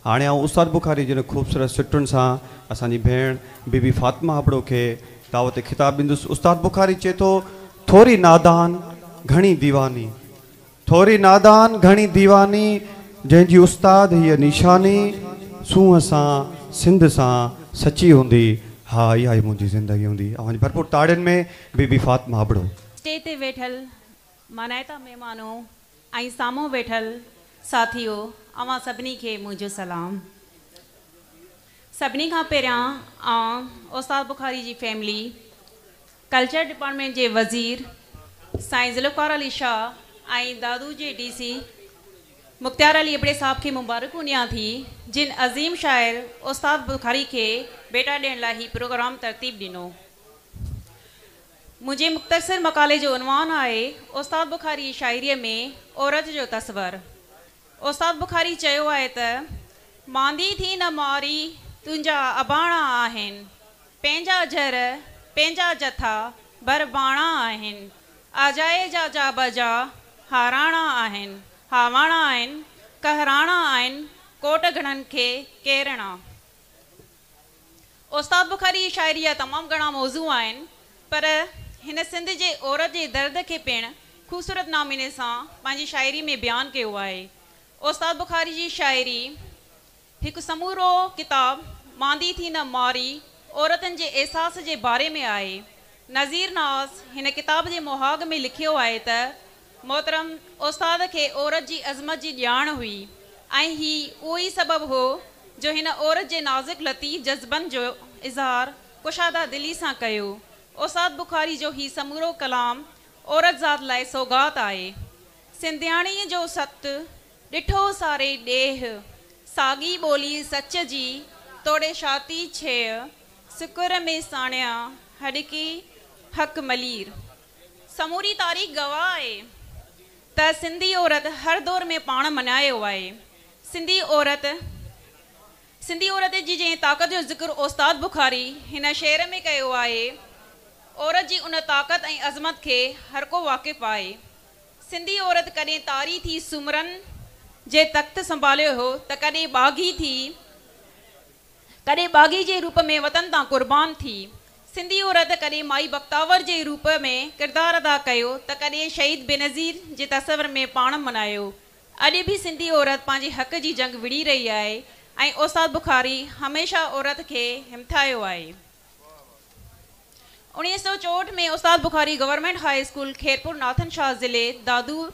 हाणे आउं उस्ताद बुखारी जी ख़ूबसूरत सिटुनि सां असांजी भेण बीबी फातिमा अबड़ो खे दावत ख़िताब ॾींदुसि। उस्ताद बुखारी चए थो, थोरी नादान घणी दीवानी, थोरी नादान घणी दीवानी, जंहिंजी उस्ताद हीअ निशानी, सूंहं सां सिंध सां सची हूंदी, हा इहा ई मुंहिंजी ज़िंदगी हूंदी। अव्हांजी भरपूर ताड़ियुनि में बीबी फातिमा अबड़ो। स्टेज ते वेठल मानाइता महिमानो ऐं साम्हूं वेठल साथियो, अव्हां सभिनी खे मुंहिंजो सलाम। सभिनी खां पहिरियां आउं उस्ताद बुखारी जी फैमिली, कल्चर डिपार्टमेंट जे वज़ीर साईं ज़ुल्फ़िकार अली शाह ऐं दादू जे डीसी मुख्तियार अली अबड़े साहब खे मुबारकूं ॾियां थी, जिन अज़ीम शाइर उस्ताद बुखारी खे भेटा ॾियण लाइ हीउ प्रोग्राम तरतीब ॾिनो। मुंहिंजे मुख़्तसर मक़ाले जो उन्वान आहे उस्ताद बुखारी शाइरीअ में औरत जो तस्वर। उस्ताद बुखारी चयो आहे त मांदी थी न मारी तुंहिंजा अबाणा आहिनि, पंहिंजा झर पंहिंजा जथा बरबाणा आहिनि, अजाए जा जा बजा हाराणा आहिनि, हावाणा आहिनि, कहराणा आहिनि, कोट घणनि खे केरणा। उस्ताद बुखारी शाइरी जा तमामु घणा मौज़ू आहिनि, पर हिन सिंध जे औरत जे दर्द खे पिणु ख़ूबसूरत नमूने सां पंहिंजी शाइरी में बयानु कयो आहे। उस्ताद बुखारी जी शाइरी हिकु समूरो किताब मांदी थी न मारी औरतुनि जे अहसास जे बारे में आहे। नज़ीर नाज़ हिन किताब जे मुहाग में लिखियो आहे त मोहतरम उस्ताद खे औरत जी अज़मत जी ॼाण हुई ऐं हीउ उहो ई सबबु हो जो हिन औरत जे नाज़ुक लतीफ़ जज़्बनि जो इज़हार कुशादा दिली सां कयो। उस्ताद बुखारी जो हीउ समूरो कलाम औरत ज़ात लाइ सौगात आहे। सिंधियाणीअ जो सत ॾिठो सारे ॾेह, साॻी ॿोली सच जी तोड़े छाती छेह, सुकुर में साणिया हॾकी हक़ मलीर। समूरी तारीख़ गवाह आहे त सिंधी औरत हर दौर में पाण मञायो आहे। सिंधी औरत जी जंहिं ताक़त जो ज़िक्र उस्ताद बुखारी हिन शेर में कयो आहे, औरत जी उन ताक़त ऐं अज़मत खे हर को वाक़िफ़ आहे। सिंधी औरत कॾहिं तारी थी सुमरनि जे तख़्त संभालियो हो त कॾहिं बाग़ी थी, कॾहिं बाग़ी जे रूप में वतन तां क़ुर्बान थी। सिंधी औरत कॾहिं माई बख़्तावर जे रूप में किरदारु अदा कयो त कॾहिं शहीद बेनज़ीर जे तस्वर में पाण मनायो। अॼु बि सिंधी औरत पंहिंजे हक़ जी जंग विड़ी रही आहे ऐं उस्ताद बुखारी हमेशह औरत खे हिमथायो आहे। 1964 में उस्ताद Bukhari government high school Khairpur Nathan Shah ज़िले दादू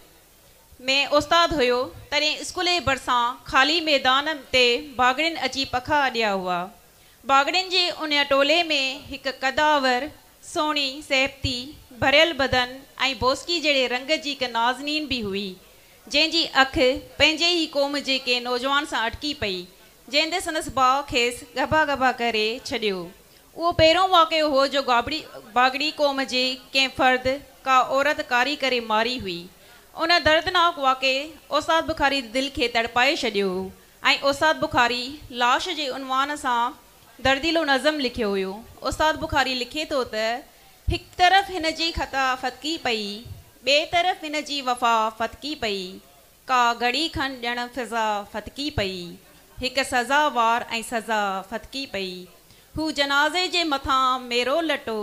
में उस्ताद हुयो। तॾहिं स्कूल जे भरिसां ख़ाली मैदान ते बागड़ियुनि अची पखा अॾिया हुआ। बागड़ियुनि जे उन टोले में हिकु कदावर, सोणी, सेहती, भरियल बदन ऐं बोस्की जहिड़े रंग जी हिकु नाज़नीन बि हुई, जंहिंजी अखि पंहिंजे ई क़ौम जे कंहिं नौजवान सां अटकी पई, जंहिं ते संदसि भाउ खेसि गभा गभा करे छॾियो। उहो पहिरियों वाक़ियो हो जो बागड़ी क़ौम जे कंहिं फ़र्द का औरत कारी करे मारी हुई। उन दर्दनाक वाक़े उस्ताद बुखारी दिलि खे तड़पाए छॾियो ऐं उस्ताद बुखारी लाश जे उन्वान सां दर्दीलो नज़म लिखियो हुयो। उस्ताद बुखारी लिखे थो त हिकु तरफ़ हिन जी ख़ता फतकी पई, ॿिए तरफ़ हिन जी वफ़ा फतकी पई, का घड़ी खंड ॼण फ़िज़ा फतकी पई, हिकु सज़ावार ऐं सज़ा फतकी पई। हू जनाज़े जे मथां मेरो लटो,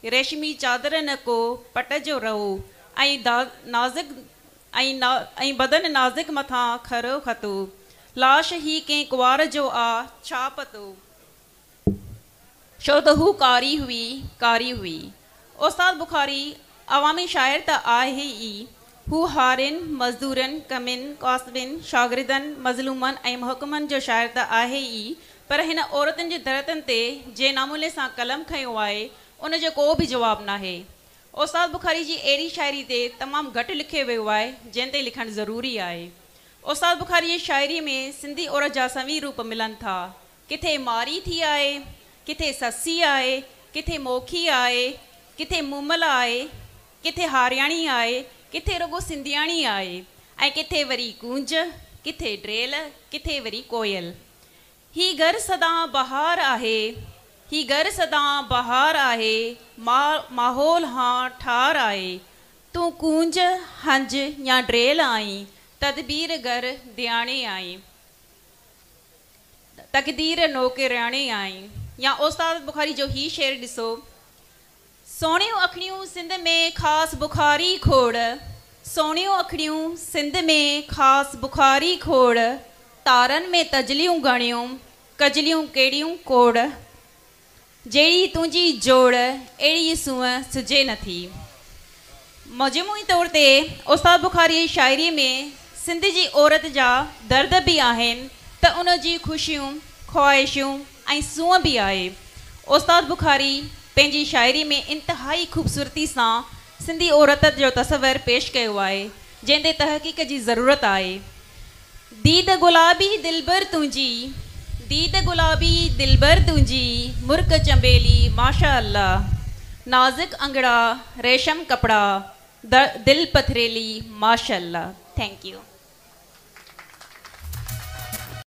रेशमी चादर न को पट जो रहो, ऐं नाज़ुक ऐं बदन नाज़ुक मथां खरो खतो, लाश ही कंहिं कुंवार जो आ छा पतो, छो त हू कारी हुई कारी हुई। उस्ताद बुखारी अवामी शाइर त आहे ई, हू हारियुनि, मज़दूरनि, कमिनि, कासिबिनि, शागिर्दनि, मज़लूमनि ऐं महकमनि जो शाइर त आहे ई, पर हिन औरतुनि जे दर्दनि ते जंहिं नमूने सां कलम खयो आहे उन जो को बि जवाबु नाहे। उस्ताद बुखारी जी अहिड़ी शाइरी ते तमामु घटि लिखियो वियो आहे, जंहिं ते लिखणु ज़रूरी आहे। उस्ताद बुखारी जी शाइरी में सिंधी औरत जा सवी रूप मिलनि था। किथे मारी थी आहे, किथे ससी आहे, किथे मोखी आहे, किथे मुमल आहे, किथे हारियाणी आहे, किथे रुगो सिंधियाणी आहे ऐं किथे वरी कूंज, किथे ड्रेल, किथे वरी कोयल। ही घर सदा बहार आहे, ही घर सदा बहार आहे, माहौल हाँ ठार आहे, तूं कूंज हंज या ड्रेल आहीं, तदबीर घर दियाणे आहीं। तक़दीर नौकराणी आहीं। या उस्ताद बुखारी जो ही शेर ॾिसो, सोणियूं अखियूं सिंध में ख़ासि बुखारी खोड़, सोणियूं अखियूं सिंध में ख़ासि बुखारी खोड़, तारनि में तजलियूं घणियूं, कजलियूं कहिड़ियूं कोड़, जहिड़ी तुंहिंजी जोड़ अहिड़ी सूंहं सुझे नथी। मजमूई तौर ते उस्ताद बुखारी जी शाइरी में सिंध जी औरत जा दर्द बि आहिनि त उन जी ख़ुशियूं, ख़्वाहिशूं ऐं सूंहं बि आहे। उस्ताद बुखारी पंहिंजी शाइरी में इंतिहाई ख़ूबसूरती सां सिंधी औरत जो तसवर पेश कयो आहे, जंहिं ते तहक़ीक़ जी ज़रूरत आहे। दीद गुलाबी दिलबर तुंहिंजी, दीद गुलाबी दिलबर तुंहिंजी, मुर्क चंबेली माशा अल्लाह, नाज़ुक अंगड़ा रेशम कपड़ा, दिल पथरेली माशा अल्लाह। Thank you.